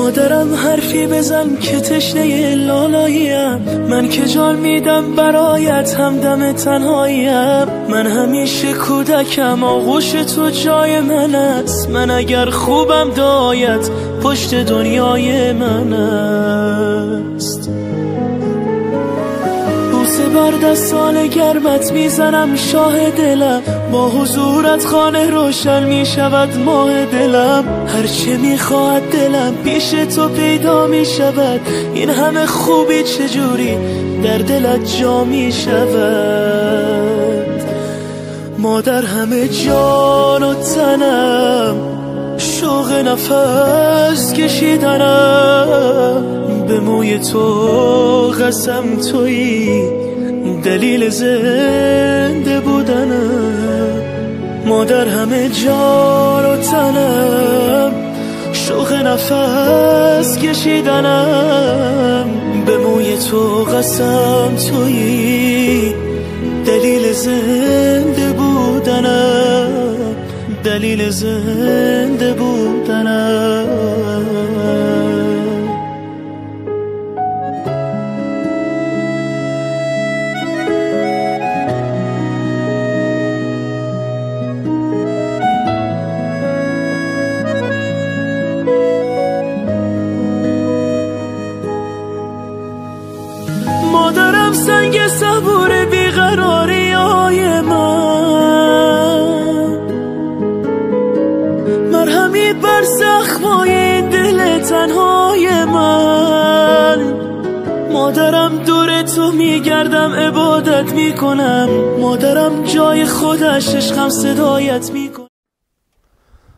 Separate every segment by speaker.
Speaker 1: مادرم حرفی بزن که تشنه لالاییم، من که جان میدم برایت همدم تنهاییم. من همیشه کودکم، آغوش تو جای من است. من اگر خوبم دایت پشت دنیای من است. بوسه بر دستان گرمت میزنم شاه دلم، با حضورت خانه روشن میشود ماه دلم. هرچه میخواهد دلم پیش تو پیدا میشود، این همه خوبی چجوری در دلت جا میشود. مادر همه جان و تنم، شوق نفس کشیدنم، به موی تو قسم تویی دلیل زنده بودنم. مادر همه جان و تنم، شوق نفس کشیدنم، به موی تو قسم تویی دلیل زنده بودنم، دلیل زنده بودنم. مادرم سنگ صبور بیقراری های من، مرهمی بر زخمای دل تنهای من. مادرم دور تو میگردم عبادت میکنم، مادرم جای خودش عشقم صدایت میکنم.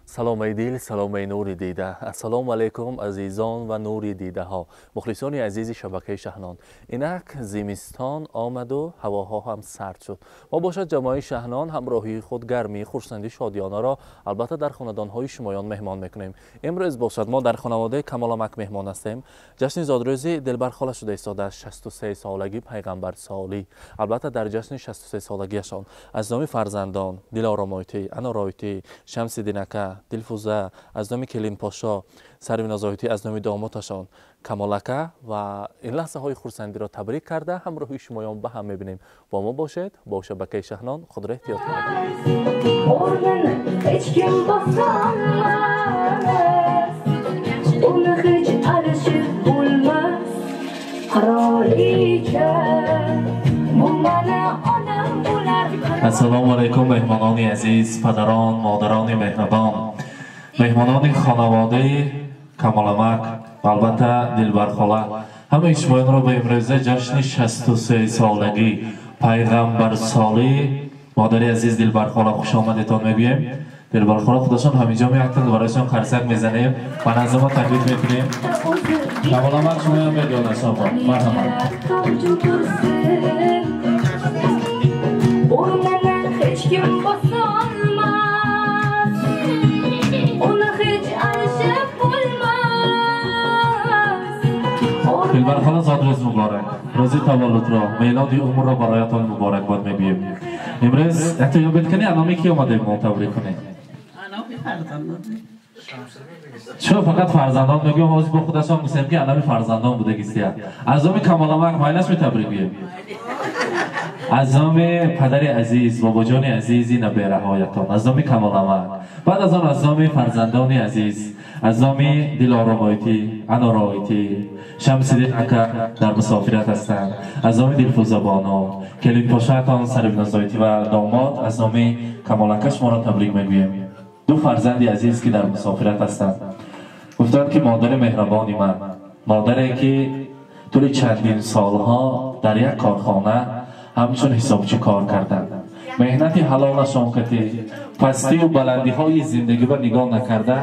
Speaker 2: سلام ای دل، سلام ای نور دیده. السلام علیکم عزیزان و نور دیده ها، مخلصان عزیز شبکه شهنان. اینک زمستان آمد و هواها هم سرد شد. ما باشد جماعه شهنان همراهی خود گرمی، خرسندی، شادیانه را البته در خاندان های شمایان مهمان میکنیم. امروز باشد ما در خانواده کمالامک مهمان هستیم. جشن زادروزی دلبر خاله شده ایستاده، 63 سالگی پیغمبر سالی. البته در جشن 63 سالگیشان از نام فرزندان دلارامایتی، انارایتی، شمس دینکه، دلفوزه، از نام کلیم پاشا، سروینا زاهدی، از نام دامادشان کمالکه و این لحظه های خرسندی را تبریک کرده همراهی شمایان به هم میبینیم. با ما باشید، با شبکه شهنان خود را احتیاط کنید. السلام علیکم مهمانان عزیز، پدران، مادران مهربان، مهمانان خانواده کمالامک و البته دلبر خاله، همه شمایان را به امروزه جشن 63 سالگی پیغمبر سالی مادر عزیز دلبر خاله خوش آمدتان میگوییم. دلبر خاله خودشان همینجا میافتند، برایشان خرسک میزنیم و نظم تبریک میکنیم. کمالامک شما هم میدونید شما مرحبا.
Speaker 3: Kim bosolmaz, uni hech alishib bo'lmas.
Speaker 2: دلبر خاله زادروز مبارک، روزی تولد را، میلاد عمر را برایتان مبارک باد میگوییم. امروز حتی یاد کنی انامی کی آمده ما تبریک کنیم؟ چرا فقط فرزندان میگم؟ حاضر با خودشان میگم که انامی فرزندان بوده گیسیه. از نام کمالامک مایلش می تبریک میگیم. از نام پدر عزیز، بابا جان عزیزی نبیره‌هایتان، از نام کمالامک، بعد از آن از نام فرزندان عزیز، از نام دلارامایتی، انارایتی، شمس‌الدین اکا در مسافرت هستند، از نام دلفوزه بانو، کلید پاشایتان سربنا زایتی و داماد، از نام کمالکش شما را تبریک میگوییم. دو فرزند عزیز که در مسافرت هستند. گفتند که مادر مهربانی من، مادری که طول چندین سالها در یک کارخانه همچون حسابچی کار کردند، مهنت حلالشان کتی، پستی و بلندی های زندگی را نگاه نکرده،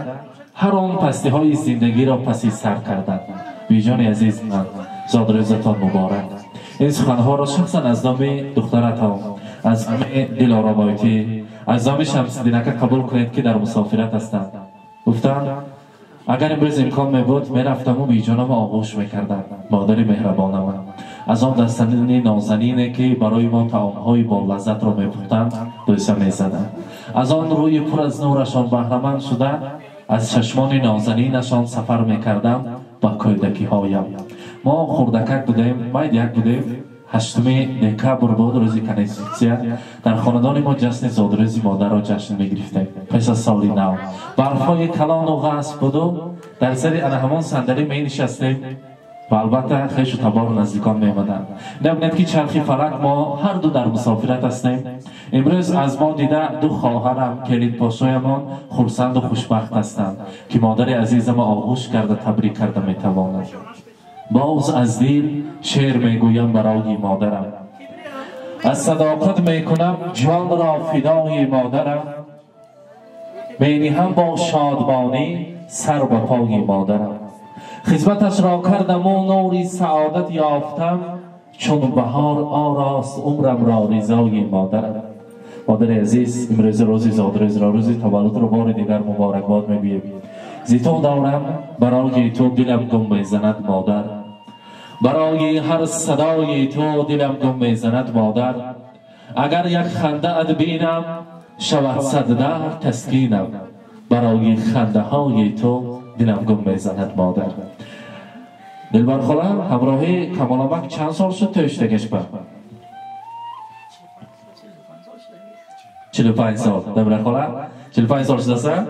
Speaker 2: هر آن پستی های زندگی را پسی سر کردند. بیجان عزیز من، زادروزتان مبارک. این سخنها را شخصا از نام دخترتان، از نام دلارامایتی، از نام شمس‌الدینکه قبول کنید که در مسافرت هستند. گفتند اگر امروز امکان می بود میرفتم و بیجانم آغوش میکردم. مادر مهربانم، از آن دستان نازنینه که برای ما طعامهای با لذت را میپختند بوسه میزدند، از آن روی پر از نورشان بهره‌مند شده Аз чашмони нозанинашон сафар мекардам ба кӯдакиҳоям. Мо хурдакак будем, майдияк будем. 8 декабр буд, рӯзи Конститутсия. Дар хонадони мо ҷашни зодрӯзи модарро ҷашн мегирифтем. Пеш аз соли нав. Барфҳои калону ғасб буду дар сари ана ҳамон сандалӣ менишастем ва албатта хешу табору наздикон меомаданд. Набинед ки чархи фалак мо ҳар ду дар мусофират ҳастем. Имрӯз аз мо дида ду хоҳарам келинпошоямон хурсанду хушбахт ҳастанд, ки модари азизамо оғӯш карда табрик карда метавонад. Боз аз дил шеър мегӯям барои модарам, аз садоқат мекунам ҷонро фидои модарам, мениҳам бо шодмонӣ сар ба пои модарам. Хизматашро кардаму нури саодат ёфтам, чун баҳор орост умрамро ризои модарам. Модари азиз, имрӯз рӯзи зодрӯзро, рӯзи таваллудро бори дигар муборакбод мегӯем. Зи ту дорам барои ту дилам гум мезанад модар, барои ҳар садои ту дилам гум мезанад модар. Агар як хандаат бинам шавад сад дард таскинам, барои хандаҳои ту дилам гум мезанад модар. Дилбар хола, ҳамроҳи Камоламак чанд сол шуд тӯштагашба? 45 сол. Дилбар хола, 45 сол шудаса?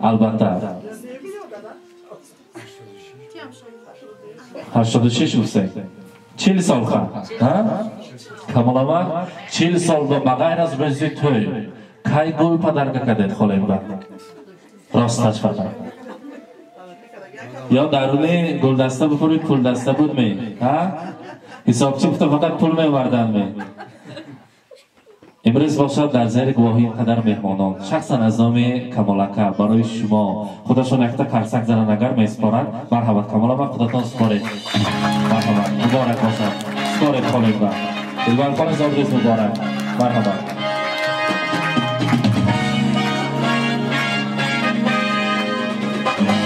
Speaker 2: Албатта. 86 гуфтем. 40 сол ха. Камоламак 40 сол ба ғайр аз рӯзи тӯй кай гул падарка кардед холаимба? Росташ фақат. Ё даруни гулдаста бипурид, пулдаста буд ме? Ҳа? Ҳисобчи гуфта фақат пул мевардан ме? Имрӯз бошад дар зери гувоҳи ин қадар меҳмонон шахсан аз номи Камолака барои шумо худашон якта қарсак зананд агар месупоранд. Марҳабат Камолама, худатон супоред. Марҳабат, муборак бошад. Супоред холаимба. Дилбар хола, зодрӯз муборак. Марҳабат.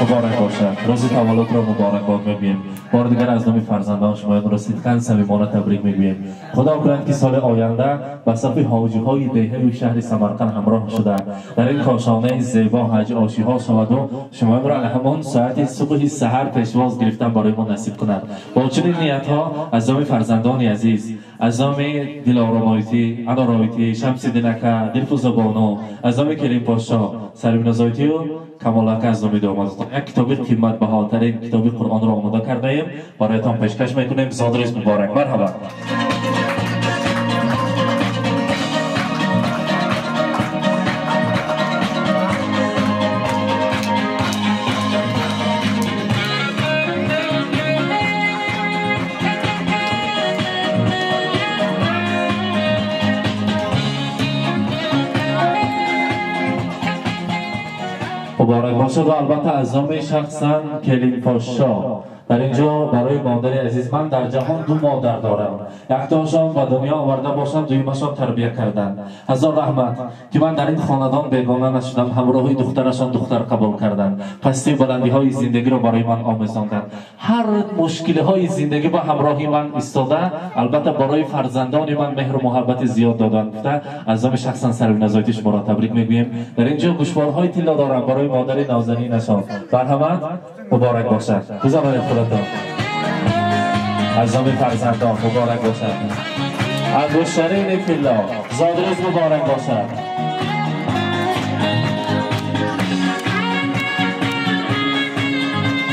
Speaker 2: Муборак бошад. Рӯзи таваллудро муборакбод мегӯем. Бори дигар аз номи фарзандон шумоёнро сидқан самимона табрик мегӯем. Худо кунад ки соли оянда ба сафи ҳоҷиҳои деҳаи шаҳри Самарқанд ҳамроҳ шуда дар ин кошонаи зебо ҳаҷ ошиҳо шаваду шумоёнро ҳамон соати субҳи саҳар пешвоз гирифтан барои мо насиб кунад. Бо чунин ниятҳо аз номи фарзандони азиз, аз номи Дилоромоитӣ, Анороитӣ, Шамсиддинака, Дилфузобону, аз номи Келинпошо, Сарвинозоитию Камолака, аз номи домодатон як китоби қиматбаҳотарин китоби Қуръонро омода кардаем, бароятон пешкаш мекунем. Зодрӯз муборак. Марҳабат. مبارک باشد. و البته از نام شخصا کلینپاشا در اینجا برای مادر عزیز من، در جهان دو مادر دارم، یکتاشان به دنیا آورده باشم، دویمشان تربیه کردن. هزار رحمت که من در این خاندان بیگانه نشدم، همراهی دخترشان دختر قبول کردن، پستی بلندی های زندگی رو برای من آموزاندن، هر مشکل های زندگی با همراهی من ایستاده، البته برای فرزندان من مهر و محبت زیاد دادن. گفته از نام شخصا سروینازایتی شما را تبریک میگوییم. در اینجا گوشوارهای طلا دارم برای مادر نازنینشان. مرحمت، مبارک باشد. بزنید خودتان. از نام فرزندان مبارک باشد. انگشترین طلا، زادروز مبارک باشد.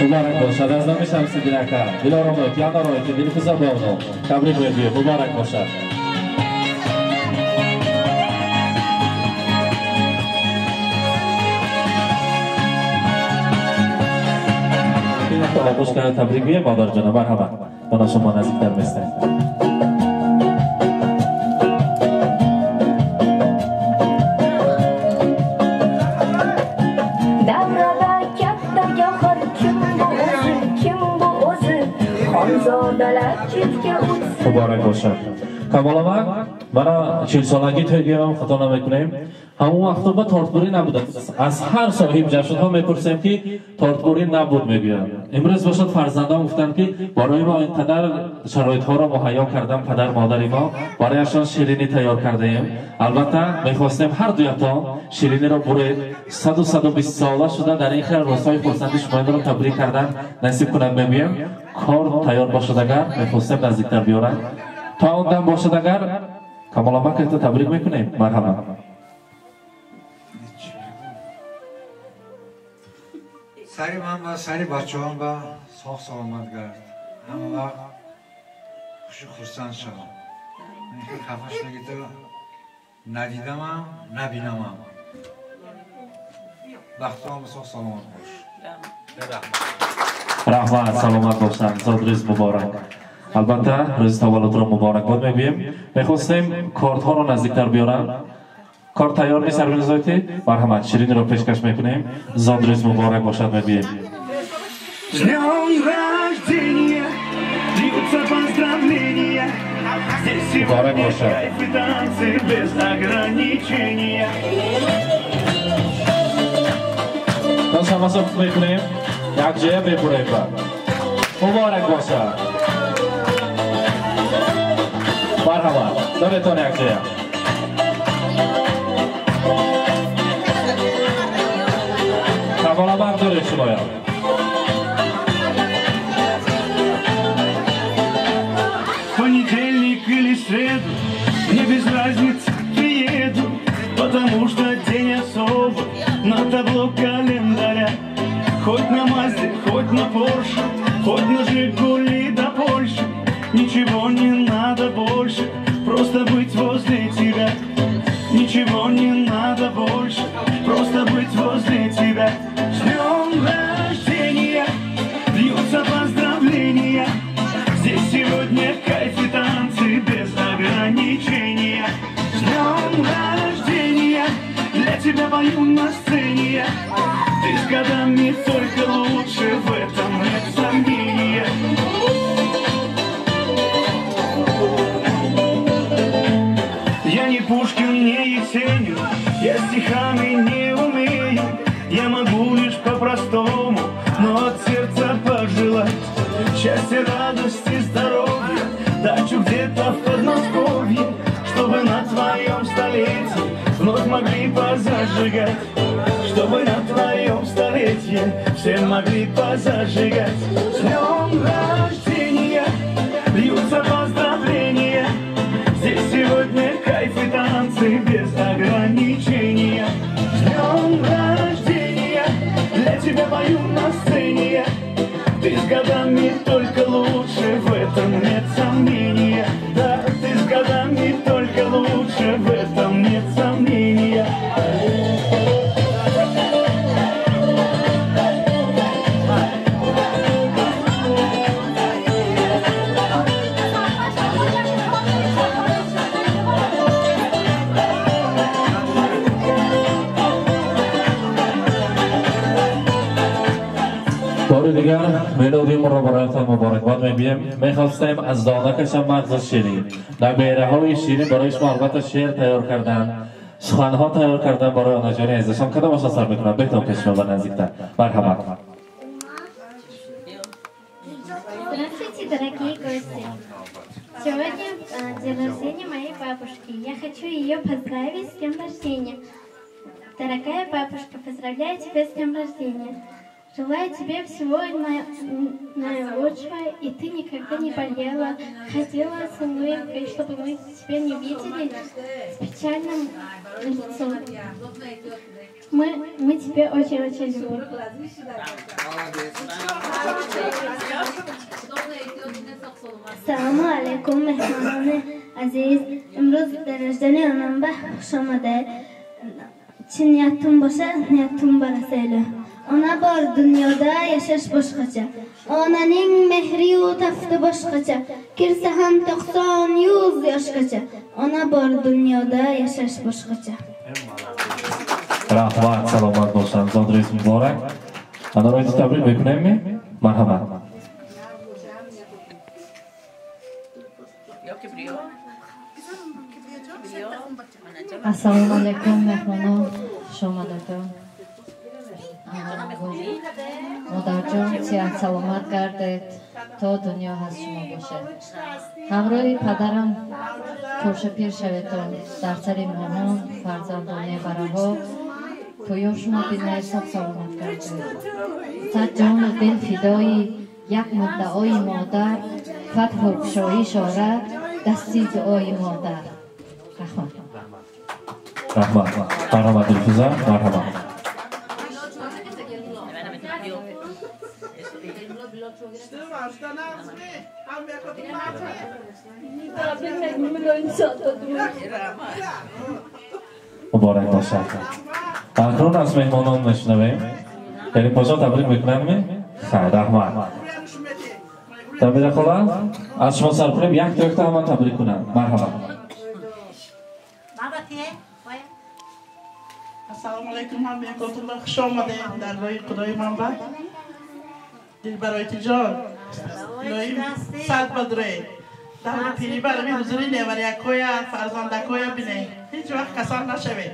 Speaker 2: مبارک باشد. از نام شمس‌الدین اکا، دلارام رایتی، انا رایتی، دلفوزا بانو تبریک میگویم. مبارک باشد. آغوش کرده تبریک میگه مادر جان. مرحبا، من شما نزدیکتر میستم. مبارک باشد. کمالامک، mana 40 solagi to'yga ham xato namekунем. Ҳамон вақто ба тортбурӣ набуд. Аз ҳар соҳиб ҷашнҳо мепурсем ки тортбурӣ набуд мегӯянд. Имрӯз бошад фарзандон гуфтанд ки барои мо инқадар шароитҳоро муҳайё кардан падар модари мо, барояшон ширинӣ тайёр кардаем. Албатта мехостем ҳар дуятон шириниро буред. 100-120 сола шуда дар ин хел рӯзҳои хурсанди шуморо табрик кардан насиб кунад мегӯем. Кор тайёр бошад агар мехостем наздиктар биёранд. То он дам бошад агар Камоламакро табрик мекунем. Марҳамат.
Speaker 4: Сари ман ва сари бачаҳом ба соғ саломат гард. Ҳама вақт хушу хурсанд шавам. Хафа шудагито надидамам, набинамам. Бахтуам соғ саломат бош.
Speaker 2: Раҳмат, саломат бошанд. Зодрӯз муборак. Албатта рӯзи таваллудро муборакбод мегӯем. Мехостем кортҳоро наздиктар биёранд. Кор тайёр нест Сарвинозоти? Марҳамат, шириниро пешкаш мекунем. Зодрӯз муборак бошад мегӯем.
Speaker 1: С днем рождения льются поздравления. Здесь сегодня кайф и танцы без ограничения.
Speaker 2: Нас ҳамасо мекунем, якҷоя мебурем. Муборак бошад. Марҳамат, доретон якҷоя. Камоламак доред шумоям.
Speaker 1: Понедельник или среду, мне без разницы, приеду, потому что день особый на табло календаря. Хоть на Мазде, хоть на Порше, хоть на Жигули до Польши, ничего не надо больше, просто быть возле тебя. Ничего не надо больше, просто быть возле тебя. С днем рождения льются поздравления. Здесь сегодня кайф и танцы без ограничения. С днем рождения для тебя пою на сцене. Ты с годами только лучше, в этом нет сомнения. Я не Пушкин, не Есенин, я стихами не умею. Я могу лишь по-простому, но от сердца пожелать счастья, радости, здоровья, дачу где-то в Подмосковье, чтобы на твоем столетии вновь могли позажигать, чтобы на твоем столетии все могли позажигать. С днем рождения льются поздравления. Здесь сегодня кайф и танцы без ограничения. С днем рождения для тебя пою на сцене. Ты с годами только лучше, в этом нет сомнения. Да, ты с годами только лучше, в этом нет сомнения.
Speaker 2: бори дигар мелодиямонро бароятон муборакбод мегӯем. Мехостем аз донакашам мағзи ширин, набераҳои ширин барои шумо албатта шеър тайёр кардан, суханҳо тайёр кардан барои онаҷони азизашон. Кадомашро сар мекунам? Беҳтар пешма ба наздиктар. Марҳамат.
Speaker 3: Здравствуйте, дорогие гости. Сегодня день рождения моей бабушки. Я хочу ее поздравить с днем рождения. Дорогая бабушка, поздравляю тебя с днем рождения. Желаю тебе всего наилучшего, и ты никогда не болела, ходила с улыбкой, чтобы мы тебя не видели с печальным лицом. Мы тебя очень-очень любим.
Speaker 5: Салому алейкум, меҳмонони азиз. Имрӯз день рождения онам ба хуш омадед. Чӣ ниятум бошад, ниятум барасайле. Ona bor dunyoda yashash boshqacha. Onaning mehriyu tafti boshqacha. Kirsa ham 90-100 yoshgacha. Ona bor dunyoda yashash boshqacha.
Speaker 2: Rahmat, salomat bo'lsin. Zodringiz muborak. Ana tabrik mekunemmi? Marhamat.
Speaker 6: Ассалому алайкум, меҳмонон, хуш омадатон. Модарҷон, сиҳат саломат гардед, то дунё ҳаст шумо бошед. Ҳамроҳи падарам кӯршапир шаветон, дар сари моҳон, фарзандон, невараҳо, тӯё шумо бинед, сог саломат гардед. Сад ҷону дил фидои як муддаои модар, фатҳу кушоиш орад дасти дуои модар. Раҳмат.
Speaker 2: Раҳмат. Марҳамат, Дилфуза, марҳамат. Муборак бошад. Акнун аз меҳмонон мешунавем. Келинпошо табрик мекунандми? Хайр, раҳмат. Табрик хола, аз шумо сар кунем, якта якта ҳама табрик кунанд. Марҳамат.
Speaker 7: Ассалому алайкум, ҳамаятон хуш омадед дар роҳи Худои манба. Дилбарои ҷон, илоҳим сад бадрӯе. Дар пирӣ барои ҳузури неварякоя, фарзандакоя бинед. Ҳеҷ вақт касал нашавед.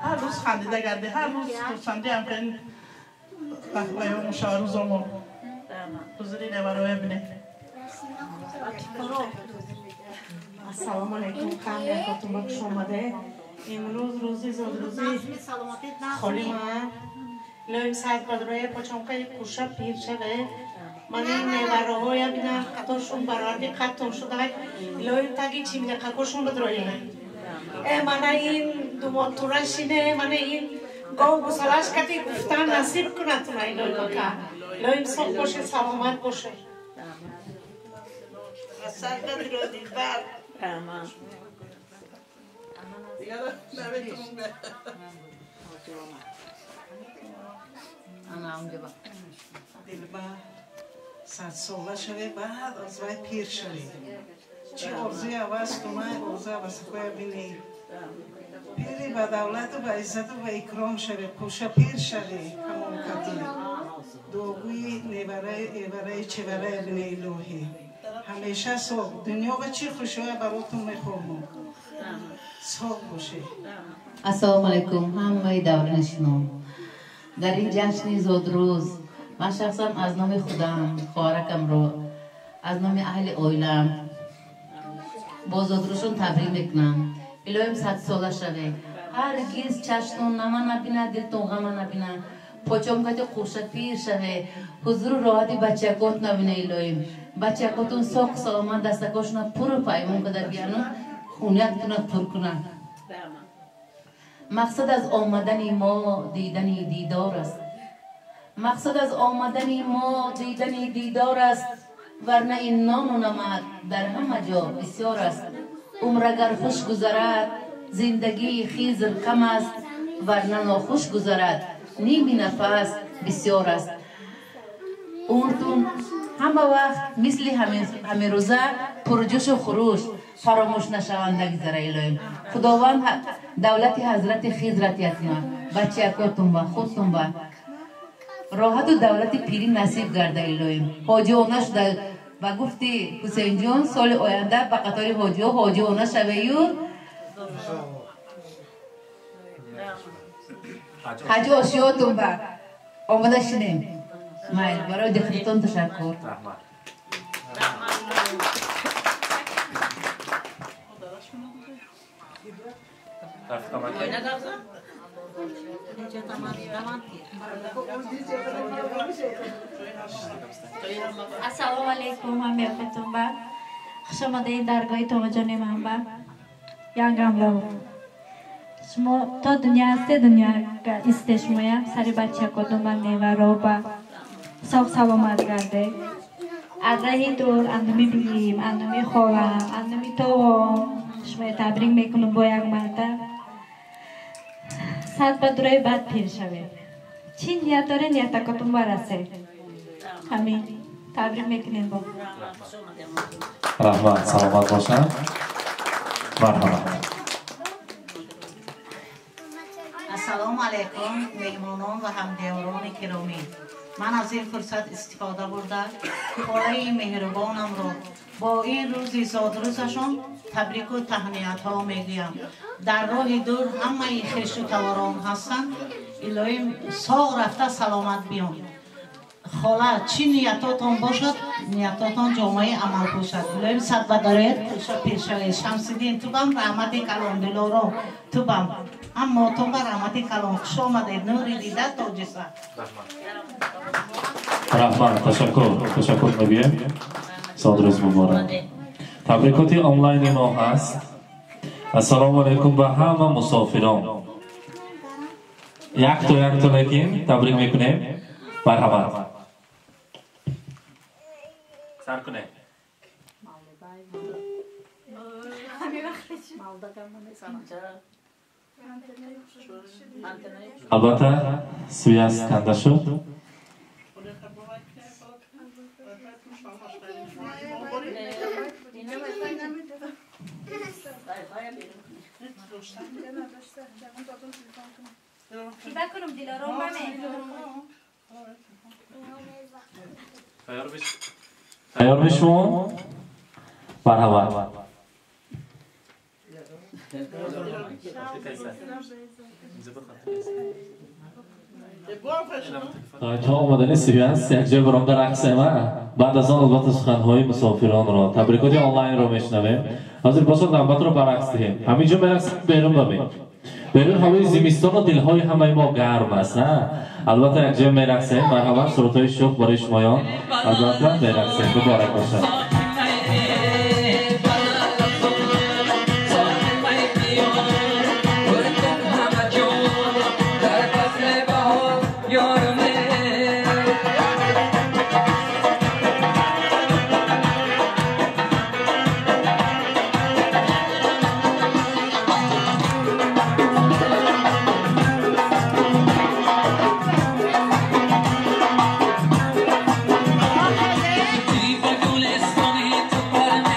Speaker 7: Ҳар рӯз хандида гардед, ҳар рӯз хурсандӣ ҳамхел вақтҳои мушаваррӯзомо. Ҳузури невароя бинед.
Speaker 8: Ассалому алайкум, ҳамаятон хуш омадед. Имрӯз рӯзи зодрӯзи холи ман. Илоҳим сад бадрӯе, почонқаи кӯша пир шаве. Ман ин невароҳоя бинам, қатошун бароварди қаттон шуда. Илоҳим таги чимляқакошун бадрӯе. Мана ин думотура шине, мана ин гов гусалаш кати гуфтан насиб кунатуна илоҳим ака. Илоҳим соғ боше, саломат боше.
Speaker 7: Сад бадрӯ дилбар.
Speaker 9: Дилбар, садсола шаве, баъд аз вай пир шаве. Чӣ орзуи ҳавас куна, орзу ҳавасакоя бинӣ. Пири ба давлату ба иззату ба икром шаве, кӯша пир шаве, ҳамон кати. Дуогӯи невараи чеварая бинӣ илоҳӣ. Ҳамеша соғ. Дунё ба чӣ хушоя баротон мехоҳам. Соғ боше.
Speaker 10: Ассалому алайкум, ҳамаи давранашинон. Дар ин ҷашни зодрӯз ман шахсан аз номи худам, хоҳаракамро, аз номи аҳли оилам бо зодрӯзшон табрик мекунам. Илоҳим садсола шаве. Ҳаргиз чашмтон нама набинад, дилтон ғама набинад. Почомкати қурша пир шаве. Ҳузуру роҳати бачакот набина илоҳим. Бачакотон соқ саломат дастакошона пуру паймон када бияну хуниятона пур кунанд. Мақсад аз омадани мо дидани дидор аст. Мақсад аз омадани мо дидани дидор аст, варна ин нону намак дар ҳама ҷо бисёр аст. Умр агар хуш гузарад, зиндагии хизр кам аст, варна нохуш гузарад, ними нафас бисёр аст. Умртун ҳама вақт мисли ҳамирӯза пурҷӯшу хуруш, фаромӯш нашаванда гузара илоҳим. Худованд давлати ҳазрати хизрат ятима, бачаякотун ба худтун ба роҳату давлати пирӣ насиб гарда илоҳим. Ҳоҷиона шуда ба гуфти Ҳусейнҷон, соли оянда ба қатори ҳоҷиҳо ҳоҷиона шавею ҳаҷи ошиётун ба омода шинем. Майл, барои диққататон ташаккур.
Speaker 6: Ассалому алайкум, ҳамаятон ба хуш омадед даргоҳи Товаҷони манба. Янгамло. Шумо то дунё ҳасте, дунё исте шумоя, сари бачакотон ба неваро ба соғ саломат гарде. Аз раҳи дур андуми бигим, андуми холам, андуми товом шумоя табрик мекунам бо як марта. Сад ба дурои бад пир шавед. Чӣ ният доред, ниятакотон барасе. Ҳамин табрик мекунем бо.
Speaker 2: Раҳмат, саломат бошанд. Марҳамат.
Speaker 11: Ассалому
Speaker 8: Алайкум, меҳмонон ва ҳамдиёрони киромӣ. Ман аз ин фурсат истифода бурда холаи меҳрубонамро бо ин рӯзи зодрӯзашон табрику таҳниятҳо мегӯям. Дар роҳи дур ҳамаи хешу таворон ҳастанд. Илоҳим соғ рафта саломат биён. Хола, чӣ ниятотон бошад, ниятотон ҷомаи амал бошад. Илоҳим сад бадарояд, кӯша пир шавед. Шамсиддин, тубам раҳмати калон, Дилором тубам, ҳаммотон ба раҳмати калон. Хуш омадед, нури дида тоҷиса.
Speaker 2: Раҳмат, ташаккур, ташаккур мегӯем. Зодрӯз муборак. Табрикоти онлайни мо ҳаст. Ассалому алайкум ба ҳама мусофирон. Якто якто лекин табрик мекунем. Марҳамат. Сар кунед. Албатта, связь канда шуд. Тайёр мешавем? Марҳамат. То омадани связь якҷоя баромада рақсем, баъд аз он албатта суханҳои мусофиронро, табрикоти онлайнро мешунавем. Ҳозир бошад навбатро ба рақс диҳем. Ҳамин ҷо мерақсем, берун бамем. Берун ҳавои зимистону дилҳои ҳамаи мо гарм аст. Албатта якҷоя мерақсем. Марҳамат, сурудҳои шӯх барои шумоён. Албатта мерақсем. Муборак бошад.
Speaker 1: Thank you.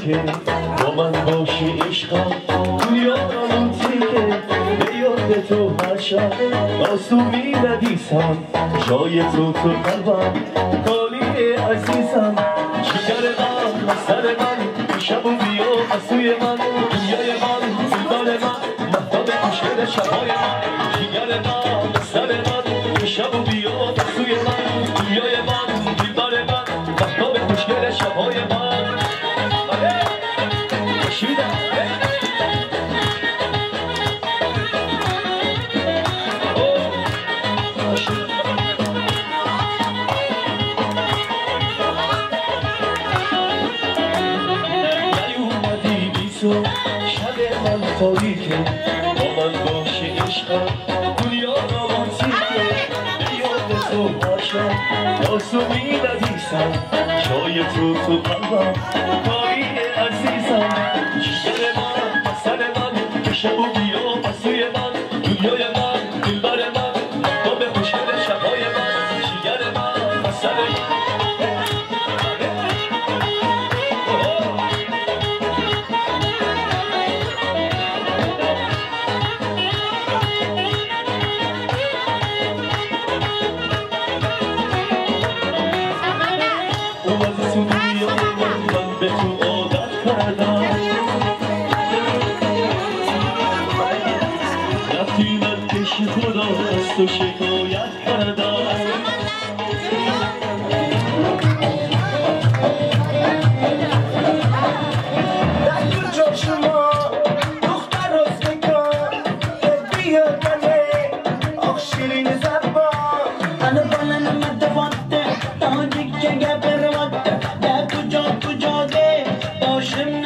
Speaker 1: романтике, бо ман боши ишқам дунё романтике. Ба ёди ту ҳар шаб осу менависам, ҷои ту ту қалбам холии азизам. Ҷигари ман, сари ман, шабу биё аз сӯи ман, дунёи ман, зиндони ман, маҳтоби хушгели шабҳои ман. Ҷигари ман, сари ман, шабу биё аз сӯи ман, дунёи ман, дилбари ман, маҳтоби хушгели шабҳои ман. شب من تاریکه، با من باشی عشقم دنیا رومانتیکه. به یاد تو هر شب آسو می‌نویسم، جای تو تو قلبم کاری عزیزم. جگر من، سر من، شب و بیا از سوی من، دنیای من، دلبر من، مهتاب خوشگل شب‌های من. جگر من، سر من. خدا از تو شکایت کردم.
Speaker 11: در کجا شما دختر ازبکان بیا کنه آخ شیرین زبان.
Speaker 12: انا بالن مدفات تاجیک گپروات در کجا کجا ده باشم قدروات.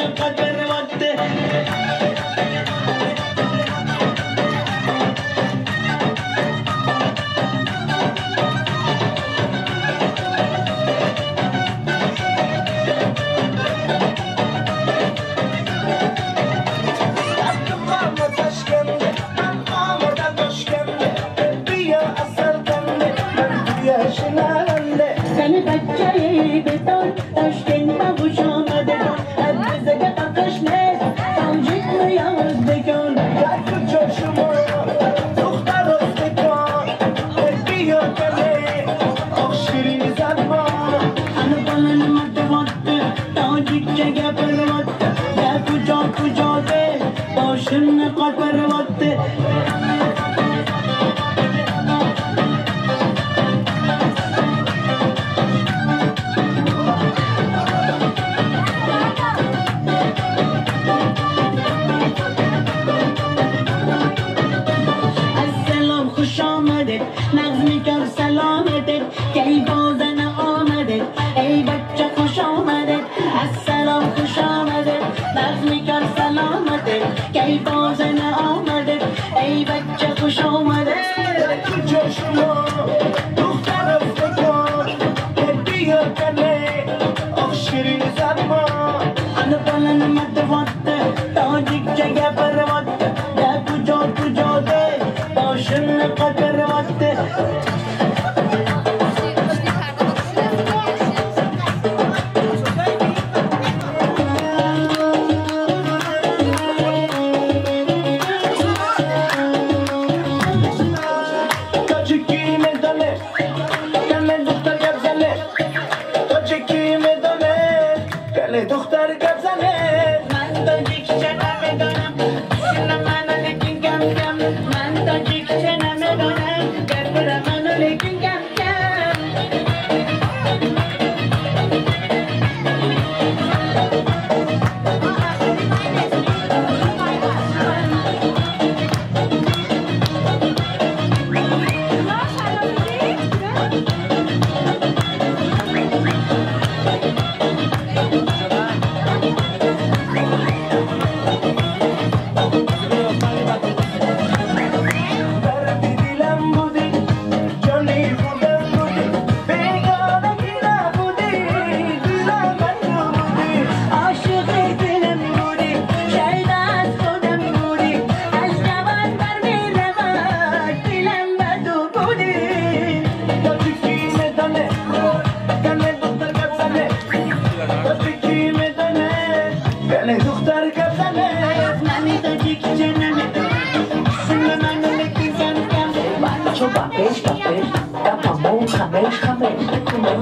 Speaker 11: папеш папеш гапамон хамеш хамеш мекунам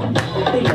Speaker 11: дила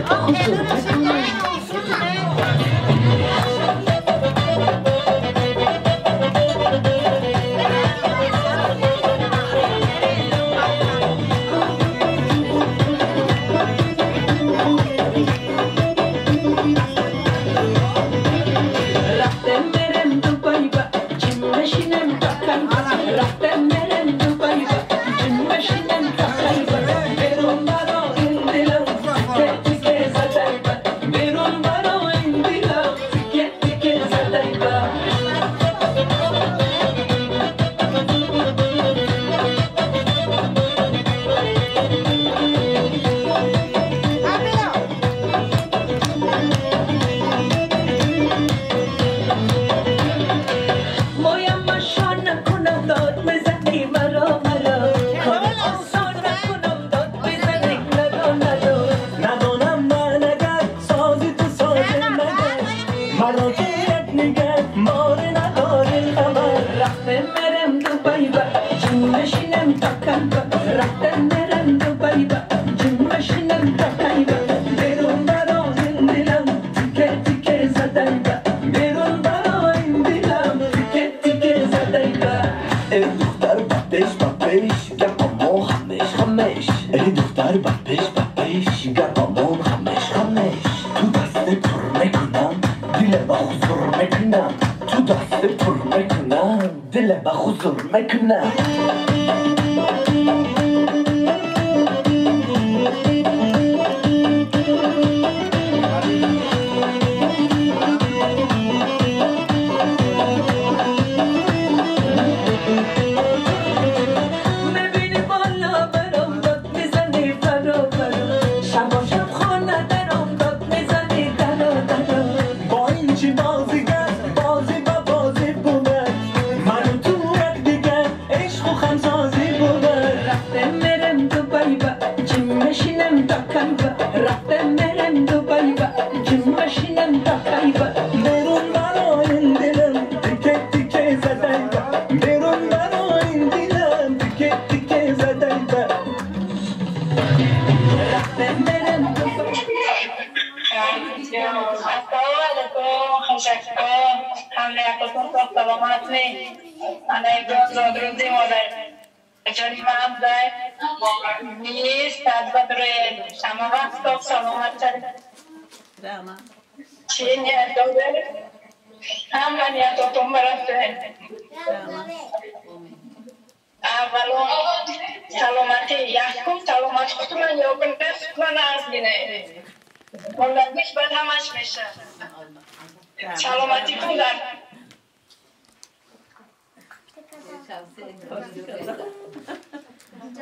Speaker 11: ба хузур мекунам.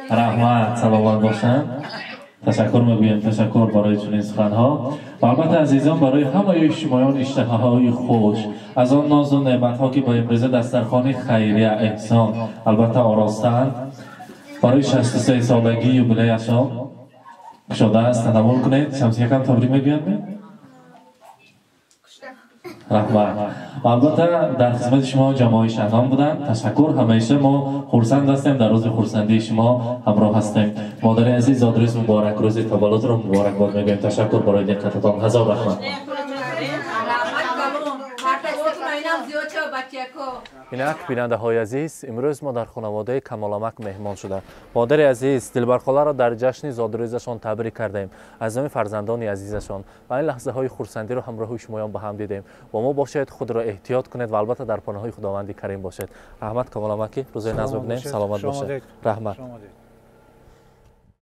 Speaker 2: Раҳмат, саломат бошанд. Ташаккур мегӯем, ташаккур барои чунин суханҳо. Ва албатта азизон, барои ҳамаи шумоён иштиҳаҳои хуш аз он нозу неъматҳо ки ба имрӯза дастархони хайрия эҳсон албатта оростаанд, барои 63 солагии юбилеяшон кушодааст, танаввул кунед. Шамсиякам табрик мегӯянд? Раҳмат. Ва албатта дар хизмати шумо ҷамоаи Шаҳнон буданд. Ташаккур. Ҳамеша мо хурсанд ҳастем, дар рӯзи хурсандии шумо ҳамроҳ ҳастем. Модари азиз, зодрӯз муборак, рӯзи таваллудро муборакбод мегӯем. Ташаккур барои диққататон. Ҳазор раҳмат. Инак бинандаҳои азиз, имрӯз мо дар хонаводаи Камоламак меҳмон шуда. Модари азиз Дилбархоларо дар ҷашни зодрӯзашон табрик кардаем, аз номи фарзандони азизашон, ва ин лаҳзаҳои хурсандиро ҳамроҳи шумоён ба ҳам дидем. Бо мо бошед, худро эҳтиёт кунед ва албатта дар паноҳи Худованди Карим бошед. Раҳмат Камоламаки, рӯзои назм бинем, саломат бошед. Раҳмат.